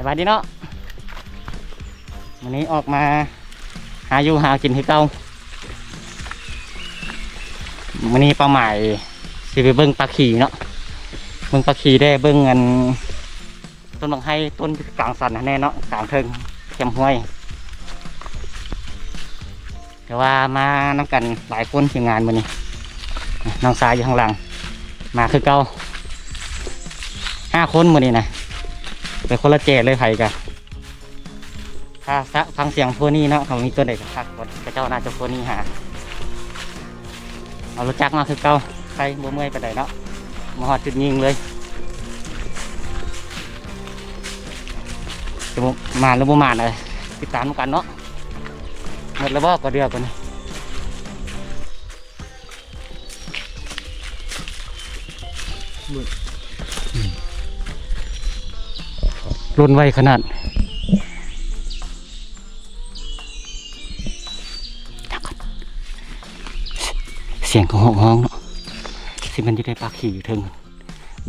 ບາຍດີເນາະ ມື້ນີ້ອອກມາຫາຢູ່ຫາກິນຄືເກົ່າ. ມື້ນີ້ເປົ້າໝາຍຊິໄປເບິ່ງປາຂີເນາະ ເບິ່ງປາຂີແດ່ ເບິ່ງອັນ ຕົ້ນບັກໄຮ ຕົ້ນຢູ່ກາງສັນຫັ້ນແນ່ເນາະ ກາງເທິງແຄມຫ້ວຍ. ແຕ່ວ່າມານຳກັນຫຼາຍຄົນທີມງານມື້ນີ້ ນ້ອງຊາຍຢູ່ຂ້າງຫຼັງ ມາຄືເກົ່າ ຫ້າຄົນມື້ນີ້ນະ ໄປຄົນລະແຈເລີຍ ໃຜກະ ຖ້າຟັງສຽງພວກນີ້ເນາະ ເຂົາມີຕົວໃດຄັກໆ ເຂົາເຈົ້າໜ້າຈະພວກນີ້ຫາ ເອົາລົດຈັກມາຄືເກົ່າ ໄຄບໍ່ເມື່ອຍປານໃດເນາະ ມາຮອດຈຸດຍິງເລີຍ. ຈະໝານຫຼືບໍ່ໝານ ຕິດຕາມນຳກັນເນາະ. ໝົດແລ້ວບໍ່ ກໍເດືອກວ່ານີ້ ຫຼົ່ນໄວຂະໜາດ. ສຽງກະຮອກຮ້ອງເນາະ ຊິແມ່ນຢູ່ໃນປາຂີຢູ່ເທິງ.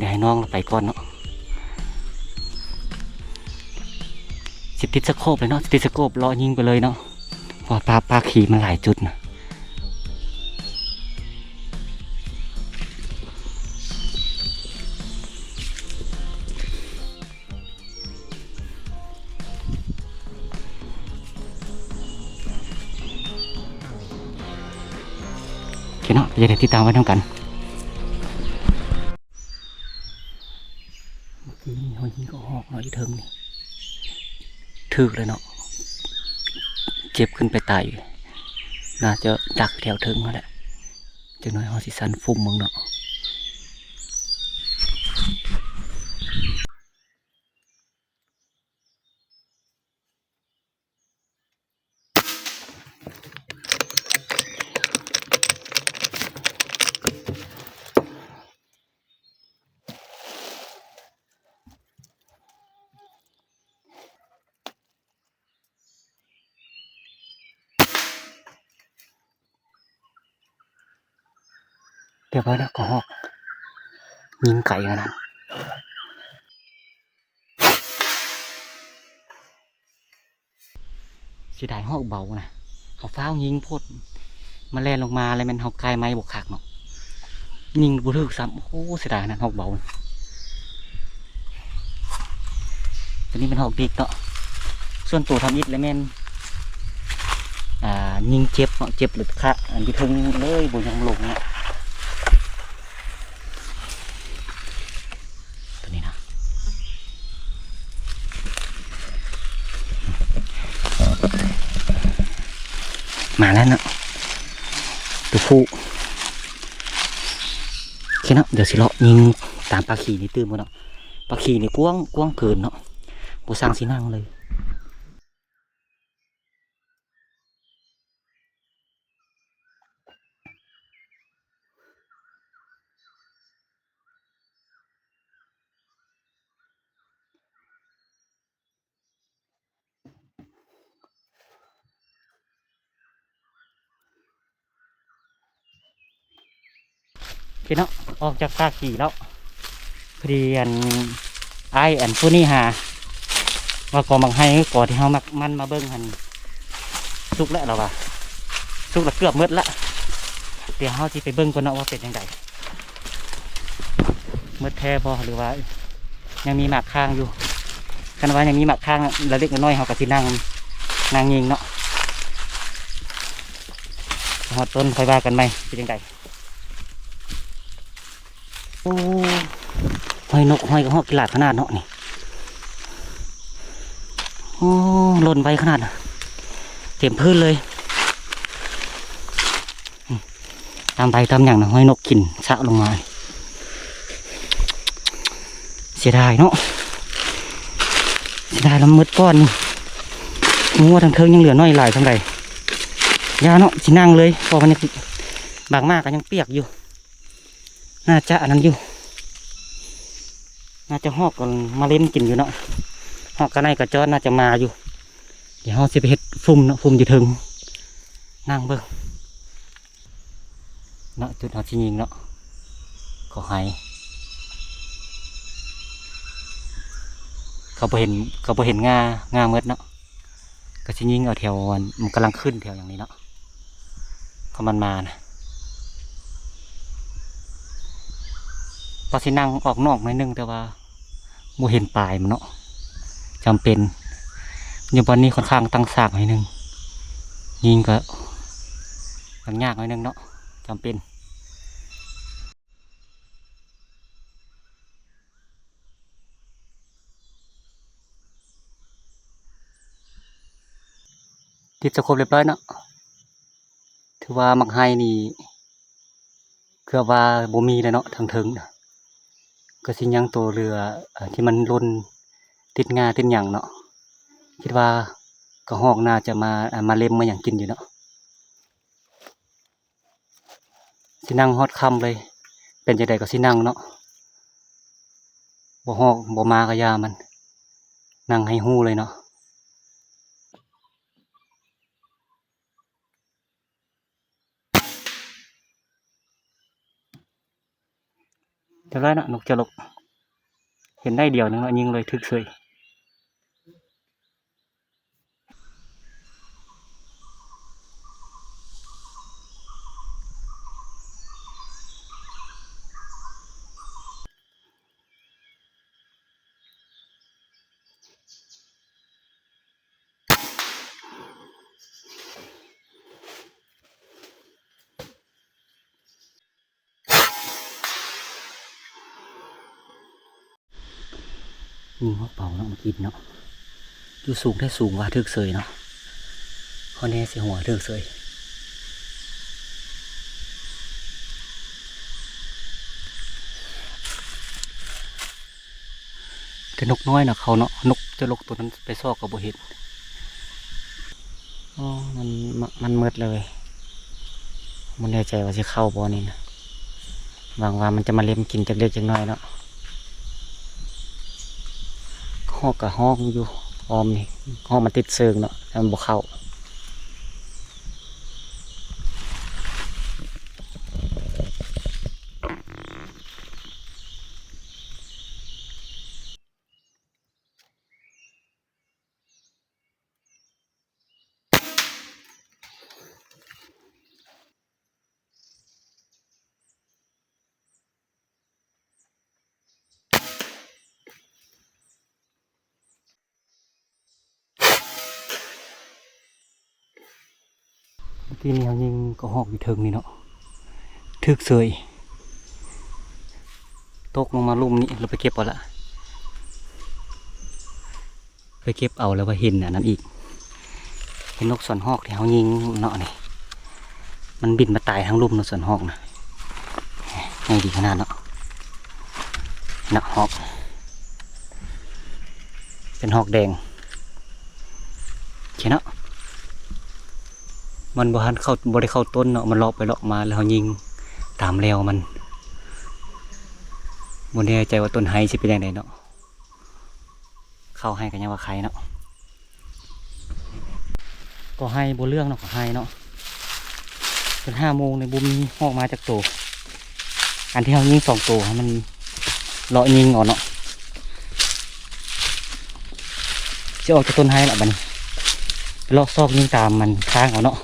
ດຽວໃຫ້ນ້ອງລາວໄປກ່ອນເນາະ ຊິຕິດສະໂຄບເລີຍເນາະ ຕິດສະໂຄບເລາະຍິງໄປເລີຍເນາະ ເພາະວ່າປາ ປາຂີມັນຫຼາຍຈຸດນະ. ໂອເຄເນາະ ກໍຈະໄດ້ຕິດຕາມໄວ້ນຳກັນ. ເມື່ອກີ້ນີ້ເຮົາຍິງກະຮອກເນາະ ຢູ່ເທິງນີ້ ຖືກແລ້ວເນາະ ເຈັບຂຶ້ນໄປໄຕ ໜ້າຈະດັກແຖວເທິງຫັ້ນແຫຼະ. ຈັກໜ້ອຍເຮົາຊິສັນຟຸມເບິ່ງເນາະ. ຮຽບຮ້ອຍແລ້ວ ກະຮອກຍິງໄກຂະໜາດ. ເສຍດາຍຮອກເບົານະ ເຮົາຟ້າວຍິງໂພດ ມັນແລ່ນລົງມາແລ້ວແມ່ນເຮົາກາຍໄມ້ບໍ່ຄັກເນາະ ຍິງບໍ່ຖືກຊ້ຳ. ໂອ້ ເສຍດາຍຂະໜາດຮອກເບົາ. ໂຕນີ້ແມ່ນຮອກດິກເນາະ ສ່ວນໂຕທຳອິດແລ້ວແມ່ນ ອ່າ ຍິງເຈັບເນາະ ເຈັບເລີຍຄະ ອັນຢູ່ເທິງເລີຍ ບໍ່ຍອມລົງເນາະ. ໂຕນີ້ນະ ມາແລ້ວເນາະ ໂຕຜູ້. ໂອເຄເນາະ ດຽວຊິເລາະຍິງຕາມປາຂີນີ້ຕື່ມກ່ອນເນາະ. ປາຂີນີ້ກວ້າງ ກວ້າງເກີນເນາະ ບໍ່ຊ່າງຊິນັ່ງເລີຍ. ໂອເຄເນາະ ອອກຈາກປາຂີແລ້ວ ພໍດີອັນ ອ້າຍອັນຜູ້ນີ້ຫາວ່າ ກອບັກໄຮ ກອທີ່ເຮົາມັກມັນມາເບິ່ງຫັ້ນ ສຸກແລ້ວລາວວ່າ ສຸກແລ້ວ ເກືອບໝົດລະ. ດຽວເຮົາຊິໄປເບິ່ງກ່ອນເນາະວ່າເປັນຈັ່ງໃດ ໝົດແທ້ບໍ່ ຫຼືວ່າຍັງມີໝາກຄ້າງຢູ່. ຄັນວ່າຍັງມີໝາກຄ້າງລະເລັກລະນ້ອຍ ເຮົາກະຊິນັ່ງ ນັ່ງຍິງເນາະ ຮອດຕົ້ນຄ່ອຍວ່າກັນໃໝ່ ເປັນຈັ່ງໃດ. ໂອ້ ຮອຍນົກ ຮອຍກະຮອກກິນຫຼາຍຂະໜາດເນາະນີ້. ໂອ້ ຫຼົ່ນໄວຂະໜາດ ເຕັມພື້ນເລີຍ. ຕາມໃບຕາມຫຍັງນະ ຮອຍນົກກິນຊະລົງມາ. ເສຍດາຍເນາະ ເສຍດາຍລະໝົດກ່ອນນີ້. ຮູ້ວ່າທາງເທິງຍັງເຫຼືອໜ້ອຍຫຼາຍສ່ຳໃດ. ຢ່າເນາະ ຊິນັ່ງເລີຍ ເພາະວ່າມັນຍັງ ບາງໝາກກະຍັງປຽກຢູ່. ໜ້າຈະອັນນັ້ນຢູ່ ໜ້າຈະຮອກກັນມາເລັມກິນຢູ່ເນາະ ຮອກກະໄນກະຈອນໜ້າຈະມາຢູ່. ດຽວເຮົາຊິໄປເຮັດຟຸມເນາະ ຟຸມຢູ່ເທິງ ນັ່ງເບິ່ງເນາະ ຈຸດເຮົາຊິຍິງເນາະ ກໍໄຮ. ກໍບໍ່ເຫັນ ກໍບໍ່ເຫັນງ່າ ງ່າໝົດເນາະ. ກໍຊິຍິງເອົາແຖວອັນ ມັນກຳລັງຂຶ້ນແຖວຫຍັງນີ້ເນາະ ຂອງມັນມານະ. ວ່າຊິນັ່ງອອກນອກໜ້ອຍໜຶ່ງ ແຕ່ວ່າບໍ່ເຫັນປາຍມັນເນາະ ຈຳເປັນ. ຢູ່ບ່ອນນີ້ຂ້ອນຂ້າງຕັ້ງສາກໜ້ອຍໜຶ່ງ ຍິງກໍຍັງຍາກໜ້ອຍໜຶ່ງເນາະ ຈຳເປັນ. ຕິດສະໂຄບຮຽບຮ້ອຍເນາະ. ຖືວ່າໝາກໄຮນີ້ເກືອບວ່າບໍ່ມີແລ້ວເນາະ ທາງເທິງນະ. ກໍຊິຍັງໂຕເຫຼືອ ເອີ ທີ່ມັນຫຼົ່ນຕິດງ່າຕິດຫຍັງເນາະ. ຄິດວ່າກະຮອກໜ້າຈະມາ ມາເລັມມາຫຍັງກິນຢູ່ເນາະ. ຊິນັ່ງຮອດຄ່ຳເລີຍ ເປັນຈັ່ງໃດກໍຊິນັ່ງເນາະ. ບໍ່ຮອກບໍ່ມາກໍຢ່າມັນ ນັ່ງໃຫ້ຮູ້ເລີຍເນາະ. ຮຽບຮ້ອຍເນາະ ນົກຈະລົກ ເຫັນໄດ້ດຽວໜຶ່ງເນາະ ຍິງເລີຍ ຖືກເສີຍ. ຍິງຫົວເປົ້າເນາະ ມາກິນເນາະ. ຢູ່ສູງແທ້ສູງວ່າ ຖືກເສີຍເນາະ. ເຮົາແນ່ຊິຫົວ ຖືກເສີຍ. ແຕ່ນົກນ້ອຍນະ ເຂົ້າເນາະ ນົກຈະລົກໂຕນັ້ນໄປຊອກກໍບໍ່ເຫັນ. ອໍ ມັນ ມັນໝົດແລ້ວເວີຍ. ບໍ່ແນ່ໃຈວ່າຊິເຂົ້າບໍ່ນີ້ນະ. ຫວັງວ່າມັນຈະມາເລັມກິນຈັກເລັກຈັກນ້ອຍເນາະ. ຮອກກະຮອກຢູ່ອ້ອມນີ້ ຮອກມັນຕິດເຊີງເນາະ ແຕ່ມັນບໍ່ເຂົ້າ. ເມື່ອກີ້ນີ້ເຮົາຍິງກະຮອກຢູ່ເທິງນີ້ເນາະ ຖືກເສີຍ ຕົກລົງມາລຸ່ມນີ້ ລະໄປເກັບເອົາລະ ໄປເກັບເອົາ ລະວ່າເຫັນອັນນັ້ນອີກ ເຫັນນົກສວນຮອກທີ່ເຮົາຍິງເນາະນີ້ ມັນບິນມາຕາຍທາງລຸ່ມເນາະ ສວນຮອກນະ ໃຫຍ່ດີຂະໜາດເນາະ ເນາະ ຮອກ ເປັນຮອກແດງ ໂອເຄເນາະ ມັນບໍ່ທັນເຂົ້າ ບໍ່ໄດ້ເຂົ້າຕົ້ນເນາະ ມັນເລາະໄປເລາະມາ ແລ້ວເຮົາຍິງຕາມແລວມັນ ບໍ່ແນ່ໃຈວ່າຕົ້ນໄຮຊິເປັນຈັ່ງໃດເນາະ ເຂົ້າໄຮກໍຍັງວ່າໄຄເນາະ ກໍໄຮບໍ່ເລື່ອງເນາະ ກໍໄຮເນາະ ຈົນຫ້າໂມງນີ້ບໍ່ມີຮອກມາຈັກໂຕ ອັນທີ່ເຮົາຍິງສອງໂຕ ໃຫ້ມັນເລາະຍິງເອົາເນາະ ຊິອອກຈາກຕົ້ນໄຮລະບັດນີ້ ໄປເລາະຊອກຍິງຕາມມັນທາງເອົາເນາະ ໂອ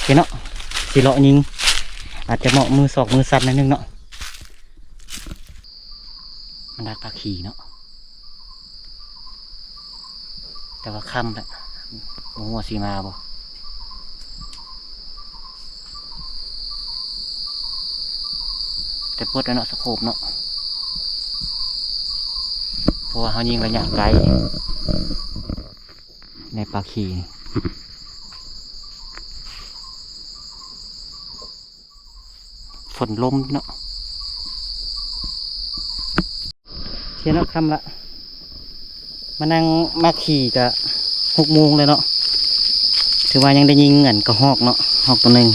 ເຄເນາະ ຊິເລາະຍິງ ອາດຈະເໝາະມືສອກມືສັ່ນໜ້ອຍໜຶ່ງເນາະ ມັນດັກປາກຂີ້ເນາະ ແຕ່ວ່າຄ່ຳແລ້ວ ບໍ່ຮູ້ວ່າຊິມາບໍ່ ແຕ່ປົດແລ້ວເນາະ ສະໂຄບເນາະ ເພາະວ່າເຮົາຍິງໄລຍະໄກ ໃນປາກຂີ້ ຝົນລົມເນາະ ໂອເຄເນາະ ຄ່ຳລະ ມານັ່ງໝາກຂີ້ກະຫົກໂມງແລ້ວເນາະ ຖືວ່າຍັງໄດ້ຍິງອັນກະຮອກເນາະ ຮອກໂຕໜຶ່ງ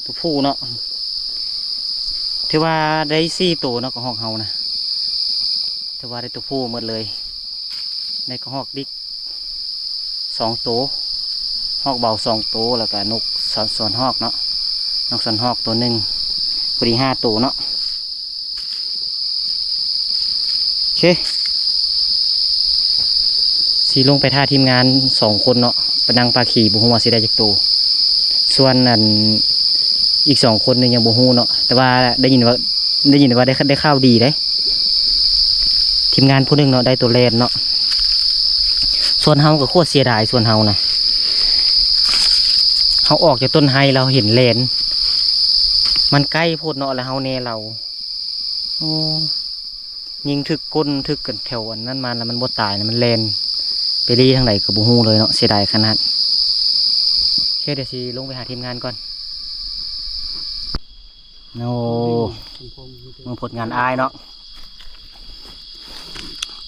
ໂຕຜູ້ເນາະ ຖືວ່າໄດ້ສີ່ໂຕເນາະ ກະຮອກເຮົານະ ຖືວ່າໄດ້ໂຕຜູ້ໝົດເລີຍ ໄດ້ກະຮອກດິກສອງໂຕ ຮອກເບົາສອງໂຕ ແລ້ວກະນົກສວນ ສວນຮອກເນາະ ນກສັນຮອກໂຕໜຶ່ງ ພໍດີຫ້າໂຕເນາະ. ໂອເຄ ຊິລົງໄປຖ້າທີມງານສອງຄົນເນາະ ໄປນັ່ງປາຂີ່ ບໍ່ຮູ້ວ່າຊິໄດ້ຈັກໂຕ. ສ່ວນອັນອີກສອງຄົນນີ້ຍັງບໍ່ຮູ້ເນາະ ແຕ່ວ່າໄດ້ຍິນວ່າ ໄດ້ຍິນວ່າໄດ້ ໄດ້ຂ່າວດີເດ້. ທີມງານຜູ້ໜຶ່ງເນາະ ໄດ້ໂຕແລນເນາະ. ສ່ວນເຮົາກໍໂຄດເສຍດາຍ ສ່ວນເຮົານະ ເຮົາອອກຈາກຕົ້ນໄຮແລ້ວເຫັນແລນ ມັນໃກ້ໂພດເນາະ ແລ້ວເຮົາແນລາວ ໂອ້ ຍິງຖືກກົ້ນ ຖືກກັນແຖວອັນນັ້ນມາ ແລ້ວມັນບໍ່ຕາຍນະ ມັນແລ່ນໄປລີ້ທາງໃດກໍບໍ່ຮູ້ເລີຍເນາະ ເສຍດາຍຂະໜາດ. ໂອເຄ ດຽວຊິລົງໄປຫາທີມງານກ່ອນ. ໂອ້ ເບິ່ງຜົນງານອ້າຍເນາະ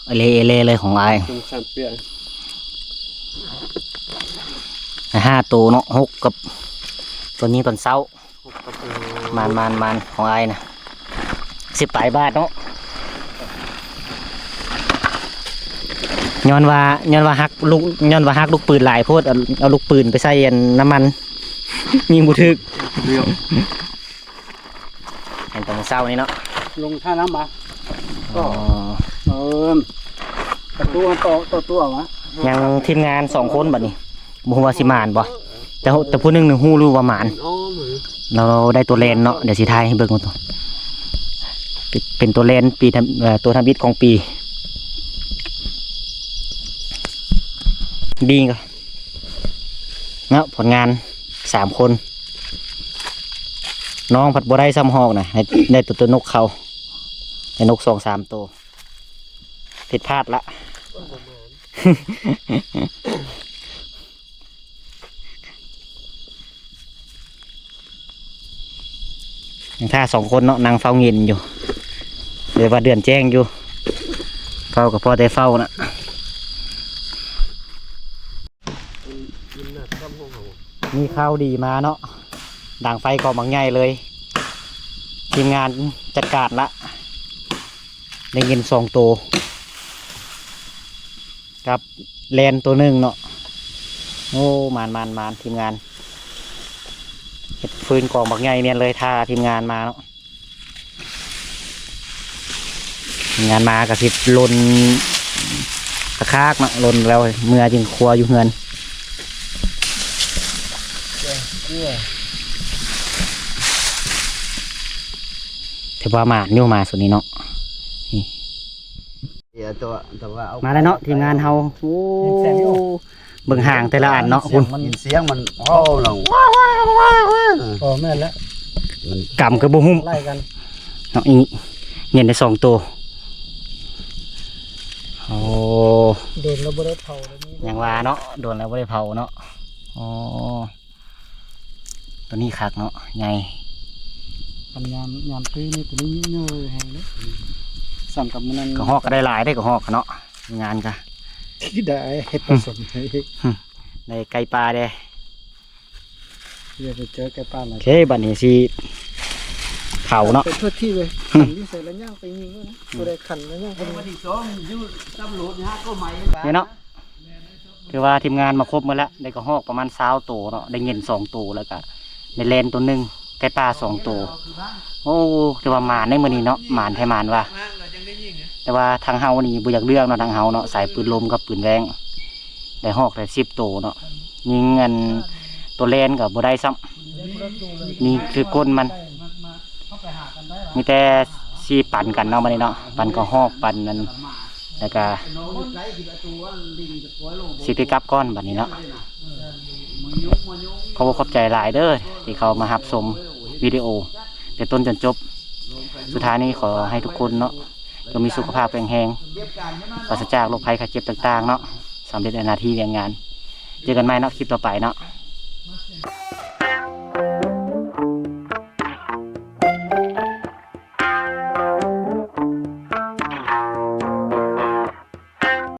ເອເລ ເອເລເລີຍຂອງອ້າຍ ສາມເທື່ອ ໄດ້ຫ້າໂຕເນາະ ຫົກກັບ ຕົວຍິງຕອນເຊົ້າ. ໝານ ໝານ ໝານ ຂອງອ້າຍນະ ສິບປາຍບາດເນາະ. ຍ້ອນວ່າ ຍ້ອນວ່າຮັກລູກ ຍ້ອນວ່າຮັກລູກປືນຫຼາຍໂພດ ເອົາ ເອົາລູກປືນໄປໃສ່ອັນນ້ຳມັນ ຍິງບໍ່ຖືກ. ເຫັນຕອນເຊົ້ານີ້ເນາະ ລົງທ່ານ້ຳມາ ອໍ ເອີ ປະຕູ ຕໍ່ ຕໍ່ຕົວມາ ຍັງທີມງານສອງຄົນບັດນີ້ ບໍ່ຮູ້ວ່າຊິໝານບໍ່ ແຕ່ ແຕ່ຜູ້ໜຶ່ງນີ້ຮູ້ຢູ່ວ່າໝານ ລາວໄດ້ຕົວແລນເນາະ. ດຽວຊິຖ່າຍໃຫ້ເບິ່ງວ່າຕົວ ເປັນ ເປັນຕົວແລນປີທຳ ເອີ ຕົວທຳອິດຂອງປີ ດີກໍເນາະ ຜົນງານສາມຄົນ. ນ້ອງພັດບໍ່ໄດ້ຊ້ຳຮອກນະ ໃຫ້ໄດ້ແຕ່ຕົວນົກເຂົາ ໄດ້ນົກສອງສາມໂຕ ຜິດພາດລະ. ຍັງຖ້າສອງຄົນເນາະ ນັ່ງເຝົ້າເງັນຢູ່ ແຕ່ວ່າເດືອນແຈ້ງຢູ່ ເຝົ້າກໍພໍແຕ່ເຝົ້ານະ. ມີຂ່າວດີມາເນາະ ດັງໄຟກອງບັກໃຫຍ່ເລີຍ ທີມງານຈັດການລະ ໄດ້ເງິນສອງໂຕ ກັບແລນໂຕໜຶ່ງເນາະ. ໂອ້ ໝານ ໝານ ໝານ ທີມງານ ເຮັດຟືນກອງບັກໃຫຍ່ແມ່ນເລີຍ ຖ້າທີມງານມາເນາະ. ທີມງານມາກໍຊິລົນກະຄາກເນາະ ລົນແລ້ວເມືອຈຶ່ງຄົວຢູ່ເຮືອນ. ຖືວ່າໝານຢູ່ ມາສຸດນີ້ເນາະ ນີ້ ມາແລ້ວເນາະ ທີມງານເຮົາ. ໂອ້ ເບິ່ງຫາງແຕ່ລະອັນເນາະ ພຸ້ນ ຍິນສຽງມັນຮ້ອງ ເອີ ແມ່ນແລ້ວ ມັນກຳກໍບໍ່ຫຸ້ມ ໄລ່ກັນເນາະ. ອີ່ ເຫັນໄດ້ສອງໂຕ. ໂອ້ ໂດນແລ້ວບໍ່ໄດ້ເຜົາ ຍັງວ່າເນາະ ໂດນແລ້ວບໍ່ໄດ້ເຜົາເນາະ. ອໍ ຕົວນີ້ຄັກເນາະ ໃຫຍ່ ມັນຍາມ ຍາມຕຸ້ຍນີ້ ຕົວນີ້ເຍີແຮງເດ້ ສ່ຳກັບມື້ນັ້ນ ກະຮອກກໍໄດ້ຫຼາຍເດ້ ກະຮອກເນາະ ງານກະ ທີ່ໄດ້ເຮັດປະສົມ ໄດ້ໄກ່ປ່າເດ້ ຢ່າໄປເຈີໄກ່ປ່າຫຼາຍ. ໂອເຄ ບັດນີ້ຊິເຜົາເນາະ ໄປທົ່ວທີ່ເລີຍ ຂັນຢູ່ໃສລະຍ່າງໄປຍິງເລີຍນະ ຜູ້ໃດຂັນລະຍ່າງໄປຍິງ. ນີ້ເນາະ ຖືວ່າທີມງານມາຄົບໝົດລະ ໄດ້ກະຮອກປະມານຊາວໂຕເນາະ ໄດ້ເຫງັນສອງໂຕ ແລ້ວກະໄດ້ແລນໂຕໜຶ່ງ ໄກ່ປ່າສອງໂຕ. ໂອ້ ຖືວ່າໝານໃນມື້ນີ້ເນາະ ໝານແທ້ໝານວ່າ ແຕ່ວ່າທາງເຮົານີ້ບໍ່ຢາກເລືອກເນາະ ທາງເຮົາເນາະ ສາຍປືນລົມກັບປືນແວ້ງ ໄດ້ຮອກໄດ້ສິບໂຕເນາະ. ຍິງອັນໂຕແລນກໍບໍ່ໄດ້ຊ້ຳ ຍິງຖືກກົ້ນມັນ. ມີແຕ່ຊິປັນກັນເນາະ ບັດນີ້ເນາະ ປັນກະຮອກ ປັນນັ້ນ ແລ້ວກະຊິໄດ້ກັບກ່ອນບັດນີ້ເນາະ. ຂໍຂອບໃຈຫຼາຍເດີ ທີ່ເຂົ້າມາຮັບຊົມວິດີໂອແຕ່ຕົ້ນຈົນຈົບ. ສຸດທ້າຍນີ້ຂໍໃຫ້ທຸກຄົນເນາະ ຈົ່ງມີສຸຂະພາບແຂງແຮງ ປາສະຈາກໂລກໄພໄຂ້ເຈັບຕ່າງໆເນາະ ສຳເລັດໃນໜ້າທີ່ວຽກງານ. ເຈີກັນໃໝ່ເນາະ ຄລິບຕໍ່ໄປເນາະ.